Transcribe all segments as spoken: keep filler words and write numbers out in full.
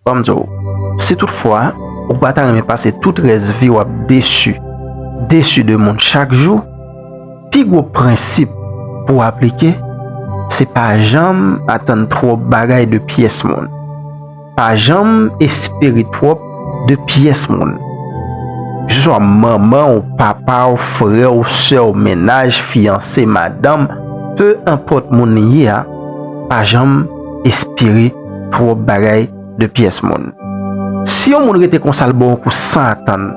Ban m di w, si toutfwa ou pa ta renmen pase tout rès vi w ap desi, desi de moun chak jou, pi gwo prensip pou w aplike, se pa janm atann twòp bagay de pyès moun. Pa janm espere twòp de pyès moun. Keseswa manman w, papa w, frè w, sè w, mennaj, fiyanse, madanm, pe enpòt moun li ye a, pa janm espere twòp bagay de pyès moun. Si yon moun rete konsa l ba w yon kou san atann,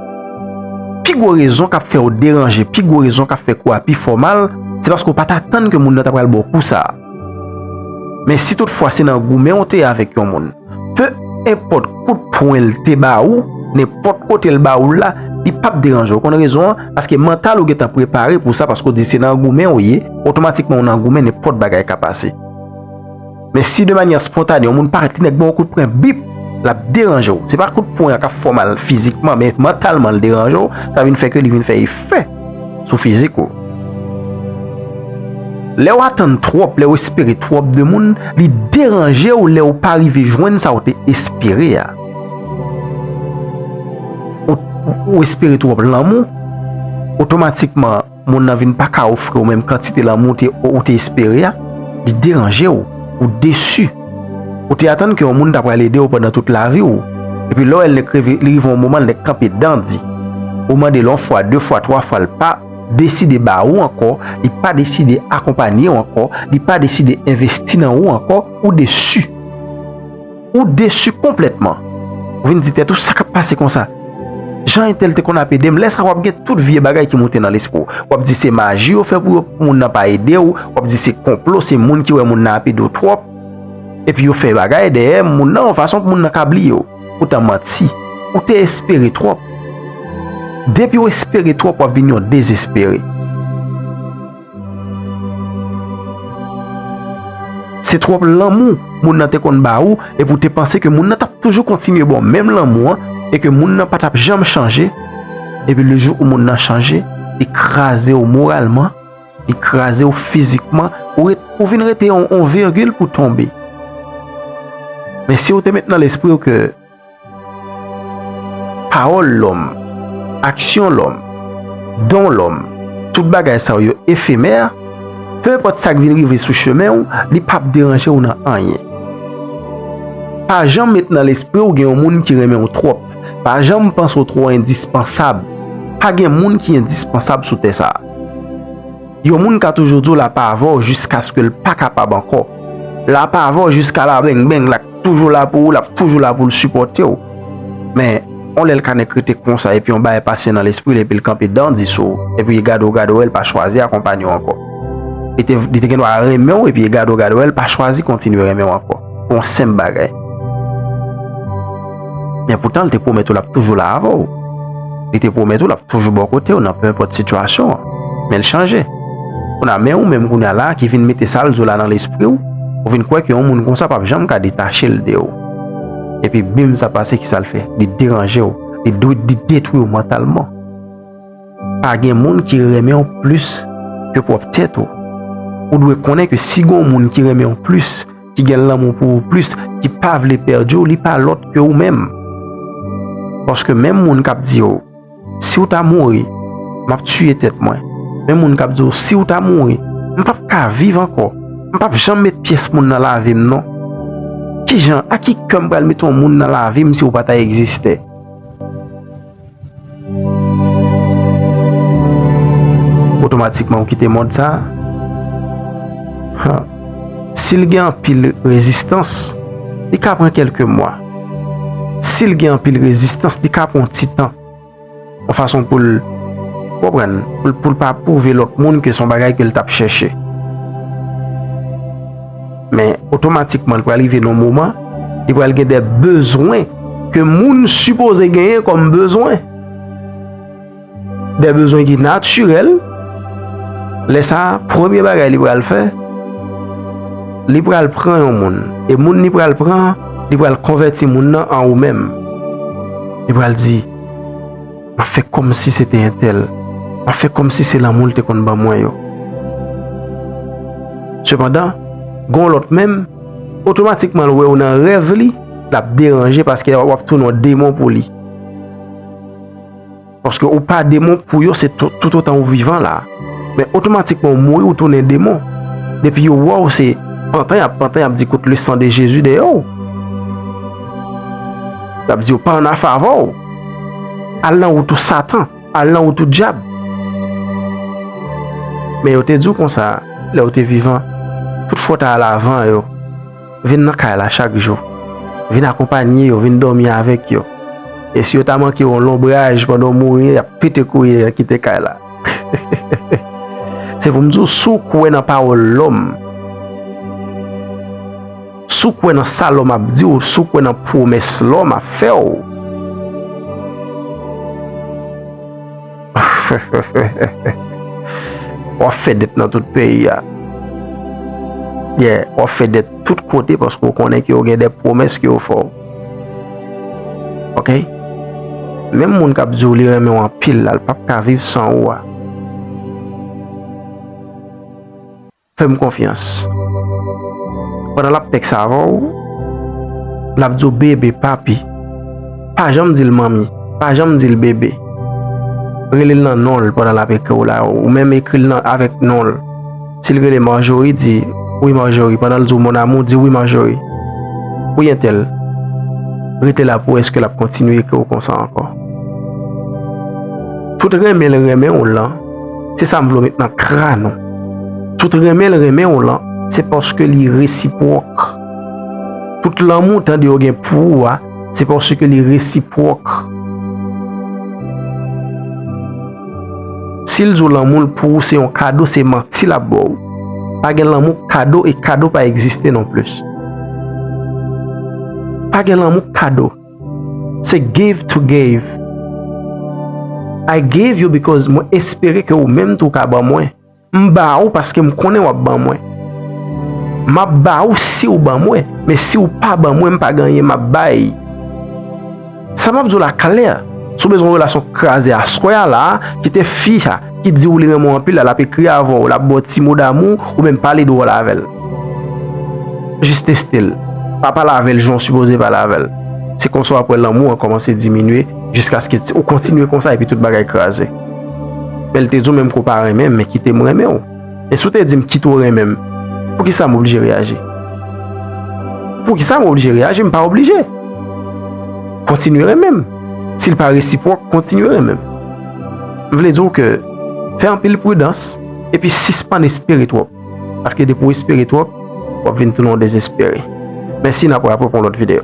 pi gwo rezon k ap fè w deranje, pi gwo rezon k ap fè kou a pi fè w mal, se paske w pa t atann ke moun nan ta pral ba w kou sa a. Men si toutfwa se nan goumen w te ye avèk yon moun, pe enpòt kout pwen l te ba ou, nenpòt kote l ba ou l la, li p ap deranje w. Ou konn rezon an? Paske mantal ou gentan prepare pou sa, paske w di se nan goumen w ye, otomatikman w nan goumen, nenpòt bagay ka pase. Men si de manyè spontane, yon moun parèt, li nèk ba w yon kout pwen, bip, l ap deranje w. Se pa kout pwen an k ap fè w mal fizikman, men mantalman l deranje w, sa vin fè ke li vin fè efè sou fizik ou. Lè w atann twòp, lè w espere twòp de moun, li deranje w lè w pa rive jwenn sa w te espere a. Ou, ou espere twòp lanmou, otomatikman, moun nan vin pa ka ofri w menm kantite lanmou ou te, ou te espere a, li deranje w, ou desi. Ou te atann ke yon moun ta pral ede w pandan tout lavi w. Epi lè w wè l nèk rive, li rive yon moman, l nèk kanpe dandi. Ou mande l yon fwa, de fwa, twa fwa, l pa deside ba ou ankò, li pa deside akonpanye w ankò, li pa deside envesti nan ou ankò, ou desi. Ou desi konplètman. Ou vin di tèt ou, "Sa k ap pase konsa? Jan entèl te konn ap ede m." Lè sa a, w ap gen tout vye bagay ki moute nan lespri w. W ap di se maji yo fè pou yo, pou moun nan pa ede w. W ap di se konplo, se moun ki wè moun nan ap ede w twòp. Epi yo fè bagay dèyè moun nan yon fason pou moun nan ka bliye w. Poutan manti. Ou te espere twòp. Depi w espere twòp, w ap vin yon dezespere. Se twòp lanmou moun nan te konn ba ou, epi w te panse ke moun nan t ap toujou kontinye ba w menm lanmou an, e ke moun nan pa t ap janm chanje. Epi le jou ou moun nan chanje, li kraze w moralman, li kraze w fizikman, ou ret, ou vin rete yon, yon virgil pou tonbe. Men si w te met nan lespri w ke pawòl lòm, aksyon lòm, don lòm, tout bagay sa yo, yo efemè, pe enpòt sa k vin rive sou chemen w, li p ap deranje w nan anyen. Pa janm met nan lespri w gen yon moun ki renmen w twòp. Pa janm panse w twò endispansab. Pa gen moun ki endispansab sou tè sa a. Yon moun ka toujou di w l ap avè w jiskaske l pa kapab ankò. L ap avè w jiska la beng beng, l ap toujou la pou ou, l ap toujou la pou l sipòte w. Men, yon lè l ka nèk rete konsa, epi yon bagay pase nan lespri l, epi l kanpe dandi sou ou, epi gade w, gade w, l pa chwazi akonpanye w ankò. Li te, li te gen dwa renmen w, epi gade w, gade w, l pa chwazi kontinye renmen w ankò. Pou yon senp bagay. Men poutan, l te pwomèt ou l ap toujou la avè w. Li te pwomèt ou l ap toujou bò kote w nan pe enpòt sitiyasyon an. Men l chanje. Kounye a, men ou menm kounye a la ki vin mete sa l di w la nan lespri w, ou vin kwè ke yon moun konsa p ap janm ka detache l de ou. Epi bim sa pase, kisa l fè? Li deranje w. Li dwe, li detwi w mantalman. Pa gen moun ki renmen w plis ke pwòp tèt ou. Ou dwe konnen ke si gen yon moun ki renmen w plis, ki gen lanmou pou ou plis, ki pa vle pèdi w, li pa lòt ke ou menm. Paske menm moun k ap di w, "Si w ta mouri, m ap tiye tèt mwen." Menm moun k ap di w, "Si w ta mouri, m p ap ka viv ankò. M p ap janm met pyès moun nan lavi m non." Kijan, a ki kè m pral mete yon moun nan lavi m si w pa ta egziste? Otomatikman, ou kite mond sa a. Ha. Si l gen anpil rezistans, li ka pran kèlke mwa. Si l gen anpil rezistans, li ka pran yon ti tan. Yon fason pou l, konprann, pou l, pou l pa pwouve lòt moun ke se yon bagay ke l t ap chèche. Men, otomatikman, l pral rive nan yon moman, li pral gen de bezwen ke moun sipoze genyen kòm bezwen. De bezwen ki natirèl. Lè sa a, premye bagay li pral fè, li pral pran yon moun. E moun li pral pran an, li pral konvèti moun nan an ou menm. Li pral di, "M ap fè kòmsi se te entèl. M ap fè kòmsi se lanmou l te konn ban mwen yo." Sepandan, gen yon lòt menm, otomatikman l wè w nan rèv li, l ap deranje paske w ap tounen yon demon pou li. Paske ou pa demon pou yo, se tou-, toutotan ou vivan la. Men otomatikman ou mouri, ou tounen demon. Depi yo wè w se pantan, y ap pantan, y ap di kout le sang de Jésus dèyè w. Y ap di yo pa ann afavè w. Al nan wout ou Satan, al nan wout ou dyab. Men yo te di w konsa, lè w te vivan, tout fwa w t al avan yo, vin nan kay la chak jou. Vin akonpanye yo, vin dòmi avèk yo. E si yo ta manke yon lonbraj pandan w mouri, y ap pete kouri kite kay la. Se pou m di w, si w kwè nan pawòl lòm, si w kwè nan sa lòm ap di w, si w kwè nan pwomès lòm ap fè w, w ap fè dèt nan tout peyi a. Yeah, w ap fè dèt tout kote paske w konnen ke w gen de pwomès ke yo fè w. Ok? Menm moun k ap di w li renmen w anpil la, l p ap ka viv san ou a. Fè m konfyans. Pandan l ap tèks avè w, l ap di w bebe, papi. Pa janm di l manmi. Pa janm di l bebe. Rele l nan non l pandan l ap ekri w la. Ou menm ekri l nan, avèk non l. Si l rele Marjorie, di wi Marjorie. Pandan l di w mon amour, di wi Marjorie. Wi entèl. Rete la pou wè èske l ap kontinye ekri w konsa ankò. Tout renmen l renmen w lan, se sa m vle w met nan kràn ou. Tout renmen l renmen w lan, se paske li resipwòk. Tout lanmou w tande yo gen pou ou a, se paske li resipwòk. Si l di w lanmou l pou ou se yon kado, se manti l ap ba w. Pa gen lanmou k kado e kado pa egziste non plis. Pa gen lanmou k kado. Se give to give. I give you because mwen espere ke ou menm tou w ka ban mwen. M ba ou paske m konnen w ap ban mwen. M ap ba ou si w ban mwen, men si w pa ban mwen, m pa gen anyen m ap bay. Sa m ap di w la klè. Si w bezwen yon relasyon kraze aswè a la, kite fi a ki di w li renmen w anpil la, l ap ekri avè w, l ap ba w ti mo damou, oubyen pale dwòl avè l. Jis teste l. Pa pale avè l jan w sipoze pale avè l. Se konsa w ap wè lanmou an kòmanse diminye, jiskaske ou kontinye konsa epi tout bagay kraze. Men l te di w menm ke w pa renmen m, men kite m renmen w. E si w te di m kite w renmen m, poukisa m oblije reyaji? Poukisa m oblije reyaji? M pa oblije. Kontinye renmen m. Si l pa resipwòk, kontinye renmen m. M vle di w ke fè anpil pridans, epi sispann espere twòp. Paske depi w espere twòp, w ap vin tounen yon dezespere. Mèsi, n ap raple pou yon lòt videyo.